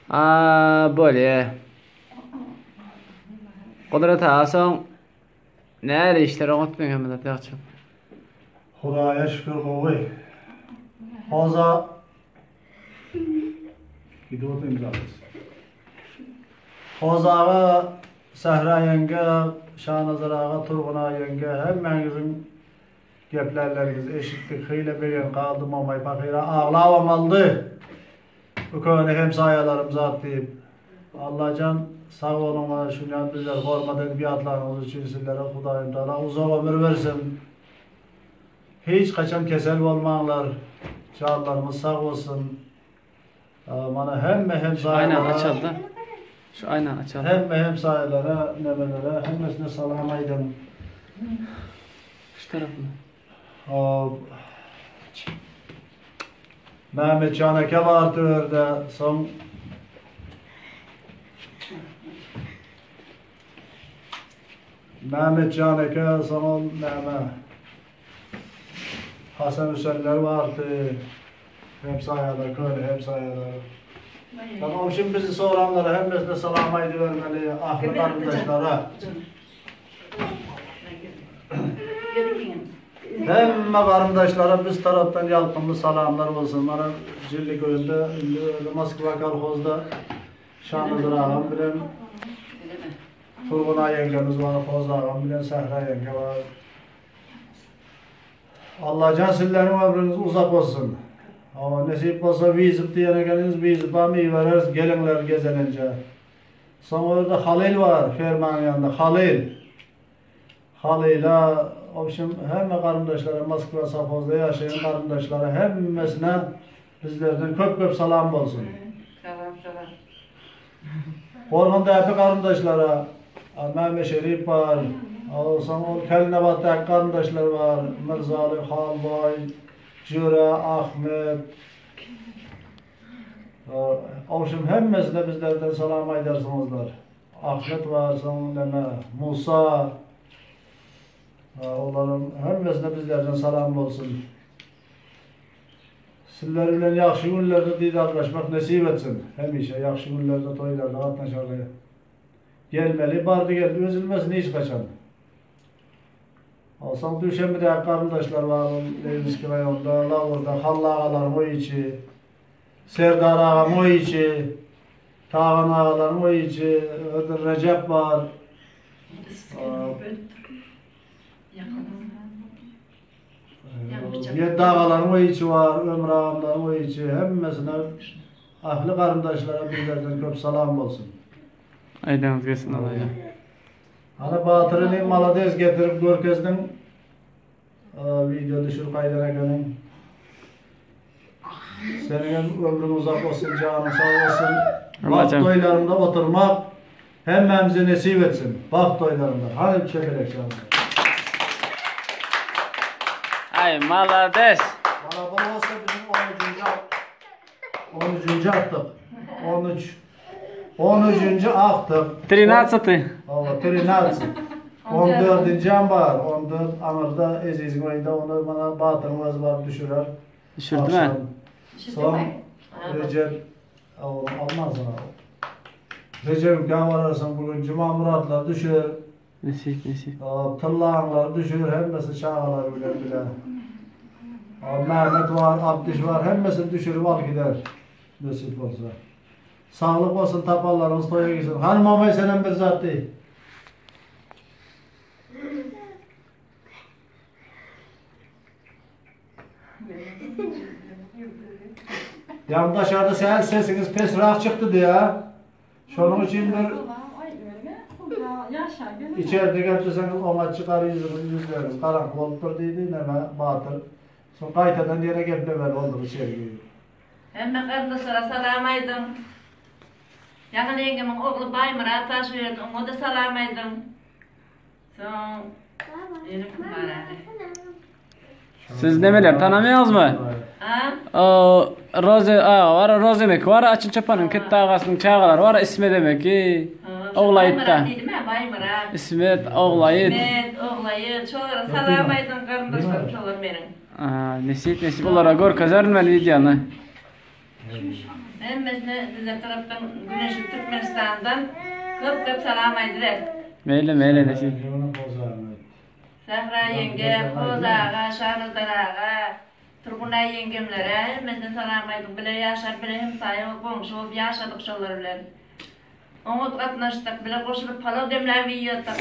A, bolýa. Gudrat aga soň näle işler oňatmyň hemme zat ýagşy. Hudaýa şükür gowy. Hoza Gidip oturayım zapis. Hoza aga, Sähra ýeňňe, Şanazar aga, Turgun aga ýeňňe hemmäňiziň geplänleriňizi eşitdik. Hile begen galdy Momay pahyra aglabam aldy. Bu köne hemsaýalarym zat diýip. Allajan sag boluň mana şunýan bizleri hormat edip ýatlanyňyz üçin sizlere Hudaýym Taala uzak ömür bersin. Hiç haçan kesel bolmaňlar. Janlaryňyz sag bolsun. Mana hemme Şu aýnany hemsaýalara açalda. Şu aýnany açalda. hemme hemsaýalara nemelere hemmesine salam aýdyň. Şu tarapyny. Hop. Mehmetjan eke bar törde. Soň Mehmetjan eke soň ol näme? Hasan Hüsenler bardy. Hemsaýalar, köne hemsaýalar. Tamam, şimdi bizi soranlara hemmesine salam aýdybermeli, ahli garyndaşlara. Hemme garyndaşlara biz tarapdan ýalkymly salamlar bolsun. Mana Jillikölde, indi özi Moskwa kolhozda Şanazar agam bilen Turgun ýeňňemiz bar, Hoz agam bilen Sähra ýeňňe bar. Allajan sizleriň ömrüňiz uzak bolsun. Hawa, nesip bolsa wizip diýen ekeniňiz, wizipam ibereris, geliňler gezelenje. Soň o ýerde Halyl bar, fermanyň ýanynda, Halyl. Halyla, obşim, hemme garyndaşlara, Moskwa sowhozda ýaşaýan garyndaşlara hemmesine bizlerden köp-köp salam bolsun. Salam, salam. Gorgandäki garyndaşlara, Mämme Şerip bar, soň ol Kelinabatdaky garyndaşlar bar, Myrzaly, Halbaý, Jüre, Ahmet. Obşim hemmesine bizlerden salam aýdarsyňyzlar. Ahmet bar, soň neme, Musa. Olaryň hemmesine bizlerden salam bolsun. Sizler bilen ýagşy günlerde didarlaşmak nesip etsin. Hemişe ýagşy günlerde toýlarda gatnaşaly. Gelmeli, bardy geldi üzülmesin hiç haçan. Soň Duşenbedäki garyndaşlar bar, ol Leninskiý raýonda, Lawurda, Hally agalaryň öý içi, Serdar agam öý içi, Tagan agalaryň öý içi, Ödür Rejep bar. Ýeddi agalaryň öý içi bar, Ömür agamlaryň öý içi, hemmesine ahli garyndaşlara bizlerden köp salam bolsun. Aýdaňyz gelsin Allajan. Ana Batyr inim malades getirip görkezdiň. Video düşür gaýdan ekeniň. Seniň hem ömrüň uzak bolsun, janyň sag bolsun. Bagt toýlarynda oturmak hemmämize nesip etsin. Bagt toýlarynda. Hany çepelek çalyň. Aý malades. Mana bu bolsa biziň 13-nji 13-nji atdyk. 13 13-nji agtyk. Trinacaty. Hawa, trinacat. 14-nji bar. 14 aňyrda Eziziň öýünde ony mana Batyryň özi baryp düşürer. Düşürdimi? Soň Rejep almaz ona. Rejep bararsyň bugün Juma Muratlar düşer. Nesip, nesip. Tyllaňlar düşür, hemmesi çagalary bilen bile. Mehmet var, Abdiş var, hemmesini düşürip al gider. Nesip bolsa. Saglyk bolsun tapanlaryňyz toýa gitsin. Hany mamay senem bir zat diý. Ýa daşarda sähel sesiňiz pesräk çykdy diýä. Şonuň üçin bir içerde gepleseňiz oňat çykar ýüzüňiz ýüzleriňiz garaňky bolupdyr diýdi neme Batyr. Soň gaýtadan ýene geplemeli bolduk içeri girip. Hemme garyndaşlara salam aýdyň. Ýaňy ýeňňemiň ogly Baýmyrat bar şu ýerde oňa-da salam aýdyň. Soň ýene kim bar äli? Siz nemeleri tanamaýaňyzmy? A? O Roze aga bar, Roze meki bar, Açyl çopanyň ketde agasynyň çagalary bar, Ismet emeki, Oglaýyt-da. Baýmyrat diýdim-ä, Baýmyrat. Ismet, Oglaýyt. Ismet, Oglaýyt, şolara salam aýdyň garyndaşlarym şolar meniň. Nesip nesip olara görkezerin men wideony. Hemmesine bizler tarapdan Güneşli Türkmenistandan köp köp salam aýdyber. Meýli meýli nesip. Sähra ýeňge, Hoz aga, Şanazar aga, Turgunaý ýeňgemlere hemmesine salam aýdyň. Bile ýaşap, bile hemsaýa bolup, goňşy bolup ýaşadyk şolar bilen. Oňat gatnaşdyk, bile goşulyp palaw demläp iýýärdik.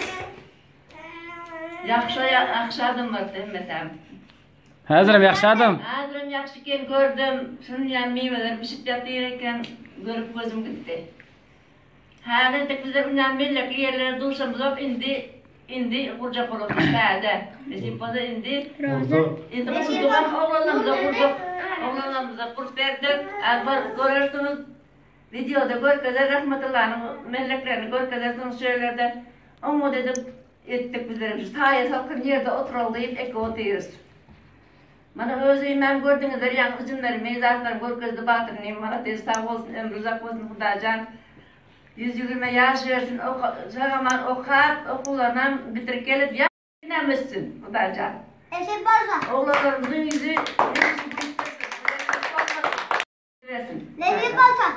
Ýagşy ýagşy adamlardy hemmesem. Häzirem ýagşy adam. Häzirem ýagşy eken gördüm. Şunýan miweler bişip ýatyr eken, görüp gözüm gitdi. Häzir entek bizler unýan mellekli ýerlere duşamyzok indi indi gurjak bolarys täze. Nesip bolsa indi indi gurdugam oglanlarymyza gurduk. Oglanlarymyza gurup berdik. Bar görersiňiz. Wideoda görkezer Rahmatullanyň melleklerini görkezersiňiz şu ýerlerde. Oňat edip etdik bizlerem şu saýa salkyn ýerde oturaly diýip ekip otyrys. Mana öz öýümem gördüňizler ýaňy üzümlerimi zatlarymy görkezdi Batyr inim malades sag bolsun ömri uzak bolsun Hudajan 120 ýaş bersin sag-aman okap okuwlarynam bitirip gelip ýa Inem össün, Hudaýjan. Eşek bolsa. Oglanlarymyzyň ýüzi hemişe gülüp dursun. Bersin. Nesip bolsa.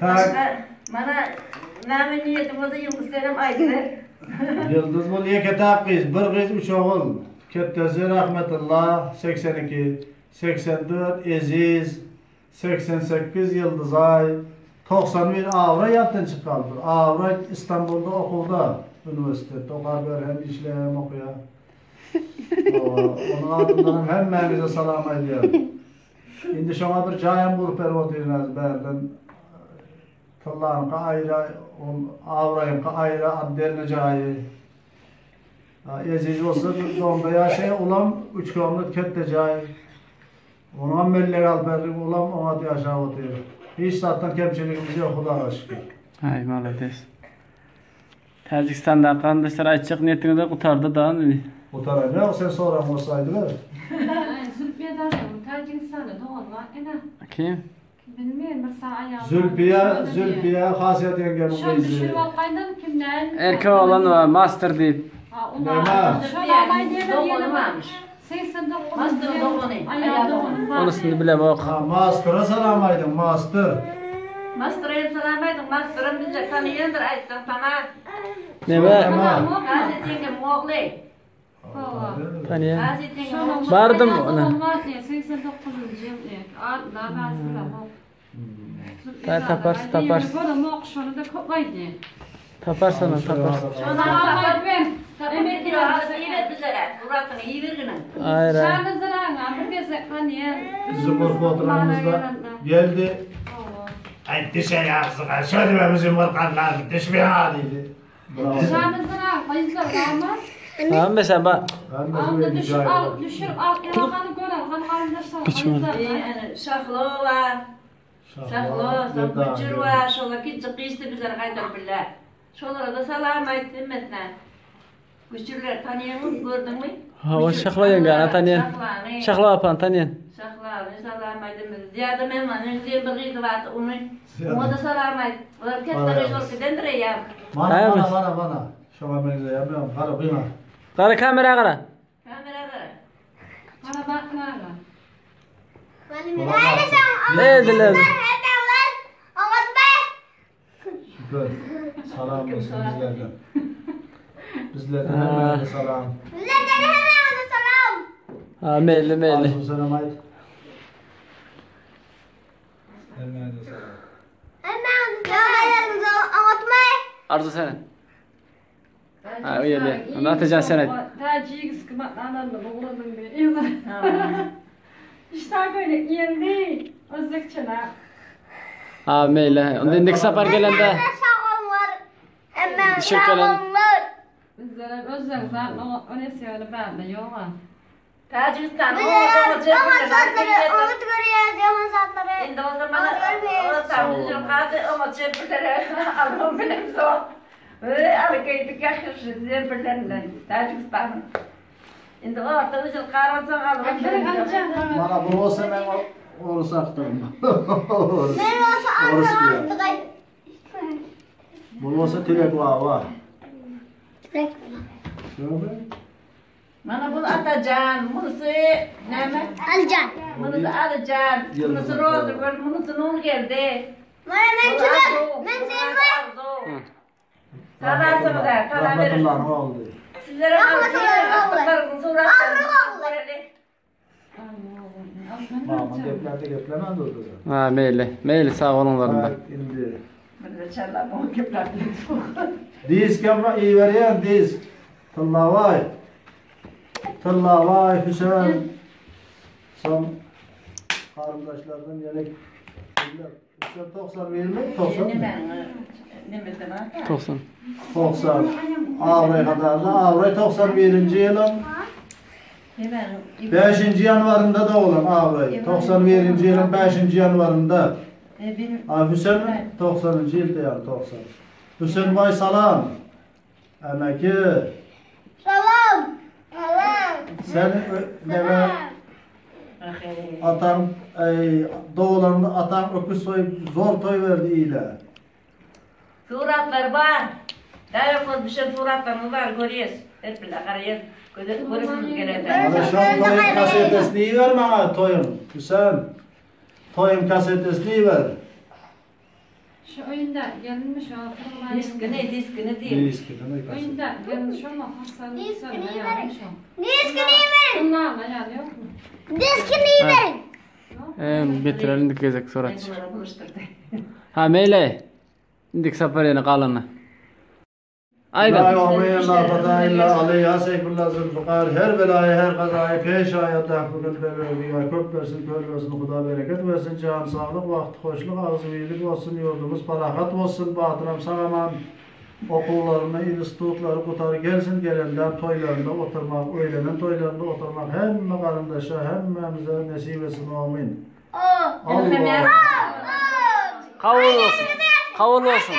Başga mana näme niýetiň bolsa Ýyldyz senem aýdyber. Ýyldyz bul ýeke täk gyz, bir gyz üç ogul. Ketdesi Rahmetulla 82, 84 Eziz, 88 Ýyldyzaý, 91 Abraý ýatdan çykyp galypdyr. Abraý Istanbulda okuwda, uniwersitetde okap ýör, hem işleýär hem okaýar. Onuň adyndan hem hemmäňize salam aýdýaryn. Indi şoňa bir jaýam gurup berip otyryn häzir bärden. Tyllanyňky aýra, ol Abraýyňky aýra, otdelny jaýy. Eziz bolsa bir domda ýaşaýar, olam üç komnat ketde jaý. Onuňam mellek alyp berdik, olam oňat ýaşap otyr. Hiç zatdan kemçiligimiz ýok, Hudaga şükür. Aý, malades. Täjigistandaky garyndaşlara aýtjak niýetiňiz-de gutardy da indi. Gutaran ýok, sen soraň bolsa aýdyber. Zülpiýe daşoguz Täjigistanda dogan bar ene. Kim? Bilmeýän bir sag aýaly. Zülpiýe, Zülpiýe Hasiýat ýeňňemiň Şol gyzy. düşürip alyp gaýdan kimden? Erkek oglan bar, master diýip. Näme? Dogany barmyş. Master dogany. Aýal dogany. Onusyny bilemok. Ha, mastere salam aýdyň, master. Mastere hem salam aýdyň, masteram bizler tanaýandyr aýtsaň tanar. Neme? Hasiýat ýeňňemiň ogly. Tanýan. Hasiýat ýeňňemiň ogly. Bardym ona. Ta taparys, taparys. Taparys ony, taparys. Aýra. Bizi gorkup oturanymyzda geldi. Aý dişe ýagsyga, şödübe bizim gorkanlar dişmeýär diýdi. Bravo. Ha, mesela bak. Şahlo bar. Şahlo, soň Güjür bar, şolar kiçi gyşdy bizler gaýdyp bile. Şolara-da salam aýt hemmesine. Güjürler tanýaňmy, gördüňmi? Hawa, Şahlo ýeňňäni tanýan. Şahlo apany tanýan. Şahlany salam aýdym. Zyýada Memanyň diýen bir gyzy bardy, ony oňa-da salam aýt. Olar ketde gyz bolup gidendir eýýäm. Mana, mana, mana, mana. Şoňa meňzeýär, men gara gyna. Gara kamera gara. Kamera gara. Gara bakmaga. Ediler. Şükür. Salam olsun bizlerden. Bizlerden hemmäňize salam. Bizlerden hemmäňize salam. Ha, meýli, meýli. Arzu senem aýt. Hemmäňize salam. Hemmäňize salam. Arzu sen. Ha, o ýerde. Onda Atajan sen aýt. Täjigiski matlanandy ugradyň diýip. Işdä köýnek iýendi. Özbekçeler. Ha, meýli. Onda indiki sapar gelende Düşürip gelen. Bizlere özbek zat oňat bärde ýoga. Täjigistanyň Indi bolsa mana oňat jebirlere alym bilemzok. Öý alyp geýdik ýaşyr jebirlerinden Täjigistanyň. Indi orta ujul garalsaň alym bilemzok. Mana bu bolsa men orus akdyrym. Men bolsa Orus arkadan diýýär. Bu bolsa Tilek baba. Tilek. Şöyle. Mana bu Atajan, munusy näme? Alijan. Munusy Alijan, munusy Rozygül, munusy Nurgeldi. Mana men çubuk. Men sevmem. Salam salam verin. Rahmetullah'ın oğlu. Sizlere Rahmetullahi suratlarını görelim. Mamam geplerdi geplemez oldu zaten. Ha meýli. Meýli sag boluňlar da. Evet, indi. Bir çalla bu kepler. Diz kemra iyi veriyen diz. Tıllavay. Tıllavay Hüseyin. Son kardeşlerden yelek. Hüseyin 91 mi? 90 mı? Ne mesela? 90. 90. Avray kadar da. Avray 91. yılın 5. yanvarında doğulan Avray. 91. yılın 5. yanvarında. Ha, Hüseyin 90. yılda yani 90. Hüseyin Bay salam. Emeki. Salam. Salam. Sen neme atan ey, doğulanında atan öküz soyup zor toy verdi ile. Suratlar var. Daha yok bir şey suratlarımız var görüyoruz. Hep birlikte karayız. Görürsünüz gene de. Ana şu an toyun kasetesini iyi ver bana toyun. Hüseyin. Toyun kasetesini iyi ver. Şu oyunda gelinmiş o. Diskini diskini değil. Diskini ne kaset? Oyunda gelinmiş ama Hasan Diskini sen verin. yani şu. Diskini verin. Bunlarla yani yok mu? Diskini verin. Eee bitirelim dik gezek surat. Bunları buluşturdu. Ha meýli. Indik sapar ýene galany. La Aýdan. yu'min la fata illa aleyha seyfullah zülfikar. Her belayı her kazayı peş ayet bugün belediye köp versin kör versin Huda bereket versin can sağlık vakti hoşluk ağzı iyilik olsun yurdumuz parahat olsun batıram sağaman okullarını, institutları kurtar gelsin gelenler toylarında oturmak, öğlenen toylarında oturmak hemme karındaşa, hemmemize nesip etsin amin. Oh. Allah. Kabul bolsun. Kabul bolsun.